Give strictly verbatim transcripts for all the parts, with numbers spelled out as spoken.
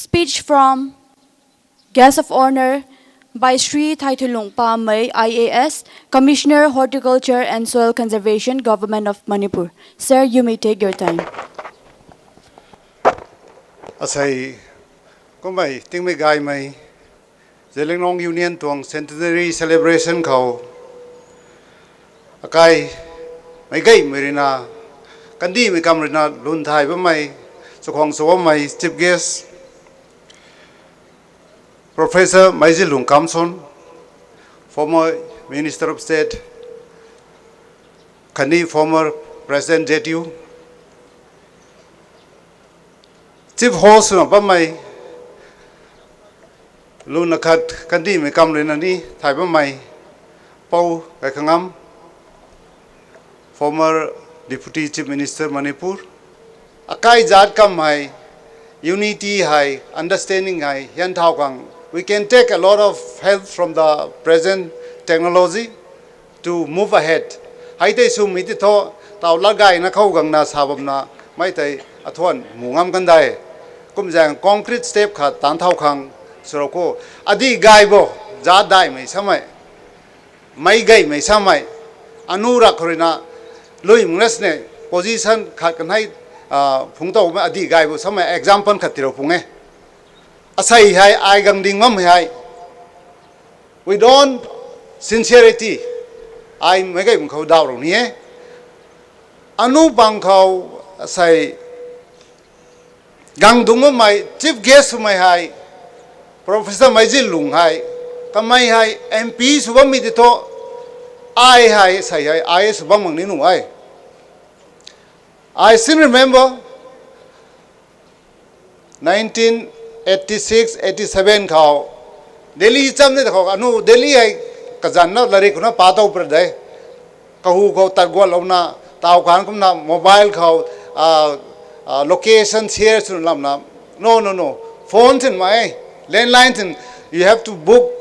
Speech from Guest of Honour by Shri Thaithuilung Pamei, I A S, Commissioner, Horticulture and Soil Conservation, Government of Manipur. Sir, you may take your time. Asei, kummei, tingmei gaymei, Zeliangrong Union tuang centenary celebration khou, akai, meic gaymei ruina, kandihmei kam ruina lun thay bammei, chakhwang sw bammei, chief guest, Professor Meizilung Kamson, former Minister of State, khatni former President Z U, chief host swna bammei, luna khat kandihmei kam ruina ni thay bammei, Pou Gaikhangam, former Deputy Chief Minister Manipur, akai zaat kam hei, unity hei, understanding hei hian thau khang, we can take a lot of help from the present technology to move ahead. Hei tei swmei ti thu, tau latgayna khou guangna sa bamna, mei tei athuan mu ngam kan de. Kum zaeng concrete step khat taanc thau khang, swrou khou. Adih gay bo, zaat daihmei samei, meic gaymei samei, anu rak khou ruina, lui mung na sini, position khat kan hei, phungc towmei adih gay bo samei example khat tiilou pung e. Asei hei ai gang ding bammei hei, with all sincerity, ai meic gaymei khou dauh rou ni e. Anu bang khou asei gang dungc bammei chief guest swmei hei, Professor Meizilung hei, kamei hei M P sw bammei ti thu, ai hei sei hei I A S sw bam mak ni nuh e. I still remember nineteen eighty-six, eighty-seven khou, Delhi cham ni ta khou, anu Delhi hei kazanna lairik khou na pa tow pra de. Kahu khou tat guatlouna, tau kan kumna mobile khou, location share swna lamna, no, no, no. Phone tin mai, landline tin, you have to book,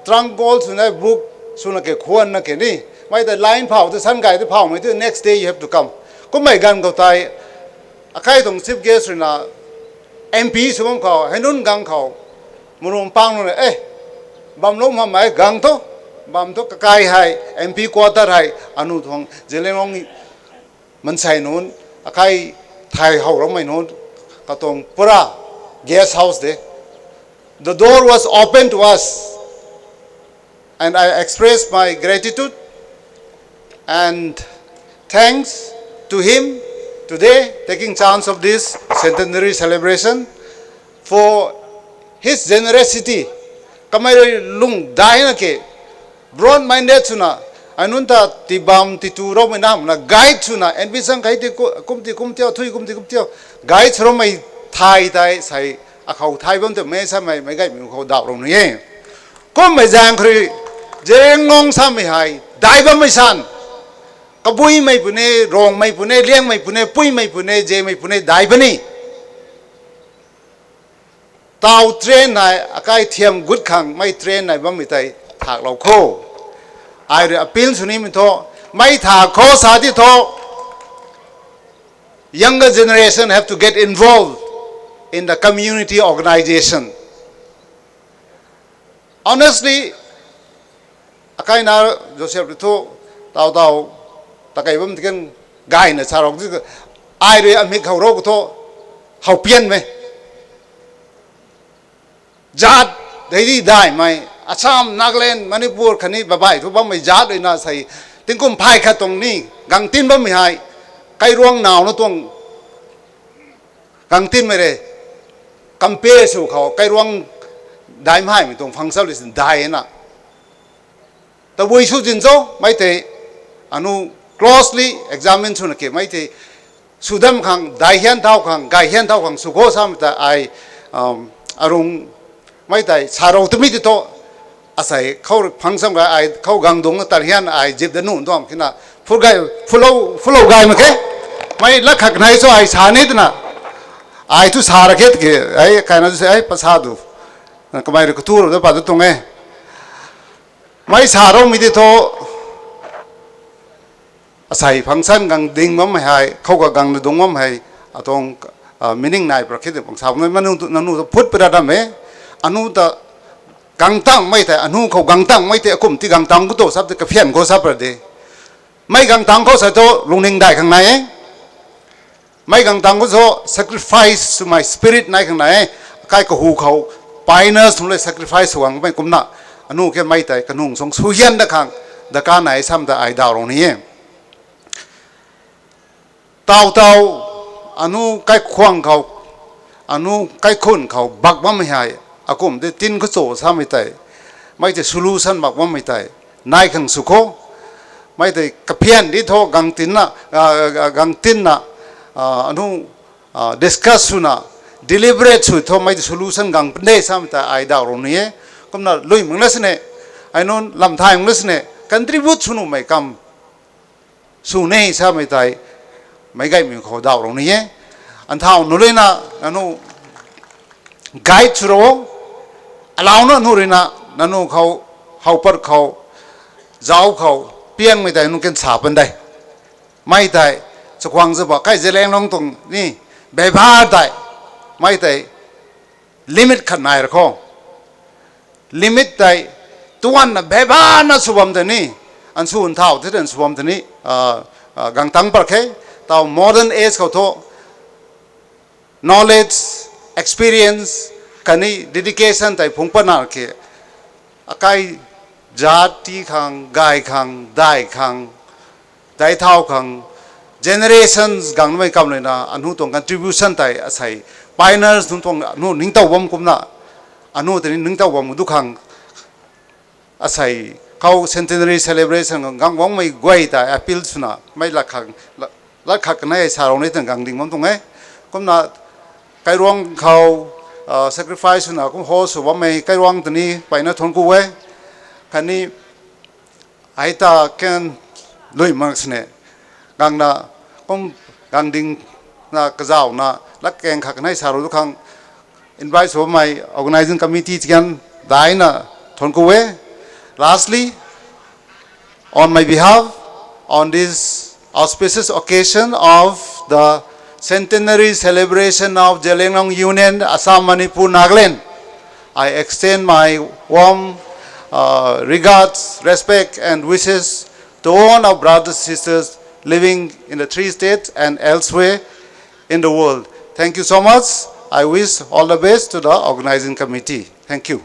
trunk call swna book, swna ke khwanna ke ni. Mei ta line phau, ta san gay ta phaumei tu next day you have to come. Kummei ganv khou tei, akai tuang chief guest ruina, M P sw bam khou, hei nunc gang khou, marum pang nunc e, bamlou bammei gang thu, bam thu kakai hei, M P quarter hei, anu tuang Zeliangrong mansei nunc, akai thay how raumei nunc, katuang pura guest house de. The door was open to us, and I express my gratitude and thanks to him today, taking chance of this centenary celebration for his generosity. Kamei rui lung daina ke, broad minded swna, anunc ta tibam titu roumei namna guide swna, N P Sangkhei ti kum ti kum tio, thui kum ti kum tio, guide sw roumei thay tei sei, akhou thay bam twmei samei, meic gaymei khou dauh rou ni e. Kummei zaeng khou rui, Zeliangrong samei hei dai bammei san, Kabuimei puni, Rongmei puni, Liangmei puni, Puimei puni, Zemei puni dai puni. Tau train hei, akai thiam gut khang mei train hei bammei tei thaklou kho. Ai rui appeal sw nimei thu, mei thak khou sa ti thu, younger generation have to get involved in the community organisation. Honestly, akai na Joseph rui thu, tau tau, takei bam tikan gayna sa rou, ai rui amik khou rou khou thu, how pianmei. Zaat, dei di daihmei, Assam, Nagaland, Manipur khatni babai thu bammei zaat ruina sei, tingkum phay khat tuang ni, gang tin bammei hei, kairuang nauna tuang, gang tinmei rui, compare sw khou, kairuang daihmei mei tuang function rui sin dai na. Tabui sw zin cho, mei tei, anu closely examine swna ke, mei tei, sw dam khang, dai hian thau khang, gay hian thau khang, sw kho samei ta ai, arung, mei tei, sa rou twmei ti thu, asei khou function gay, ai khou gang dungc na tat hian, ai zip da nuh tuang kina, phulou gay, phulou, phulou gay mak khe, mei lat khat kanei cho ai sa ni twna, ai thu sa ra khe tiki, ai kaina tu se, ai pa sa du, kamei rui katu rou da pa tu tuang e. Mei sa roumei ti thu, asei function gang ding bammei hei, khou ka gang na dungc bam hei, atuang meaning nai pra khe de bang sa nai, manu tu, nanu tu phut pera dam e, anu ta gangtangmei tei, anu khou gangtangmei tei, akum ti gangtang khou tu sap tei kaphian khou sap pra de. Mei gangtang khou sa tu lungning dai khang nai e. Mei gangtang khou so sacrifice swmei spirit nai khang nai e. Kai kahu khou pioneers nunc le sacrifice sw gangmei kumna, anu ke mei tei kanung sung suhian da khang, daka nai sam ta ai daw rou ni e. Taw taw, anu kaikhwang khou, anu kaikhun khou bak bammei hei, akum de tin khou cho samei tei, mei tei solution bak bammei tei, nai khang sw kho, mei tei kaphian di thu gangtinna, gangtinna, anu, discuss swna, deliberate sw thu mei tei solution gang pande samei tei ai daw rou ni e. Kumna lui mak na sini, ai nunc lam thay mak na sini, contribute sw nuhmei kam sw ne samei tei, meic gaymei khou daw rou ni e. Anthau nu ruina, nanu guide sw rou, alauna nu ruina, nanu khou, how pat khou, zauc khou, piangmei tei nunc kan sa pan de. Mei tei, chakhwang zaba kai Zeliangrong tuang ni, bebhar tei, mei tei, limit khat nai ra kho. Limit tei, tuanna bebana sw bam tei ni, ansu nthau the tei sw bam tei ni, gangtang par khe, taw modern age khou thu, knowledge, experience, khatni dedication tei phungc pat na ke, akai zat ti khang, gay khang, dai khang, dai thau khang, generations gangmei kam ruina, anu tuang contribution tei asei, pioneers nunc tuang anu ningtow bam kumna, anu tei ni ningtow bam du khang, asei, khou centenary celebration gang guangmei guay tei appeal swna, mei lat khat, lat khat kanei sa rou ni tang gang ding bam tuang e. Kumna, kairuang khou, sacrifice swna kum host sw bammei kairuang tei ni peyna thuanc ku e. Khatni, ai ta kan lui mak sini, gangna, kum gang ding na kazauhna, latkaeng khat kanei sa rou du khang, invite sw bammei organizing committee tikan daina thuanc ku e. Lastly, on my behalf, on this auspicious occasion of the centenary celebration of Zeliangrong Union, Assam, Manipur, Nagaland, I extend my warm, uh, regards, respect, and wishes to all our brothers and sisters living in the three states and elsewhere in the world. Thank you so much. I wish all the best to the organizing committee. Thank you.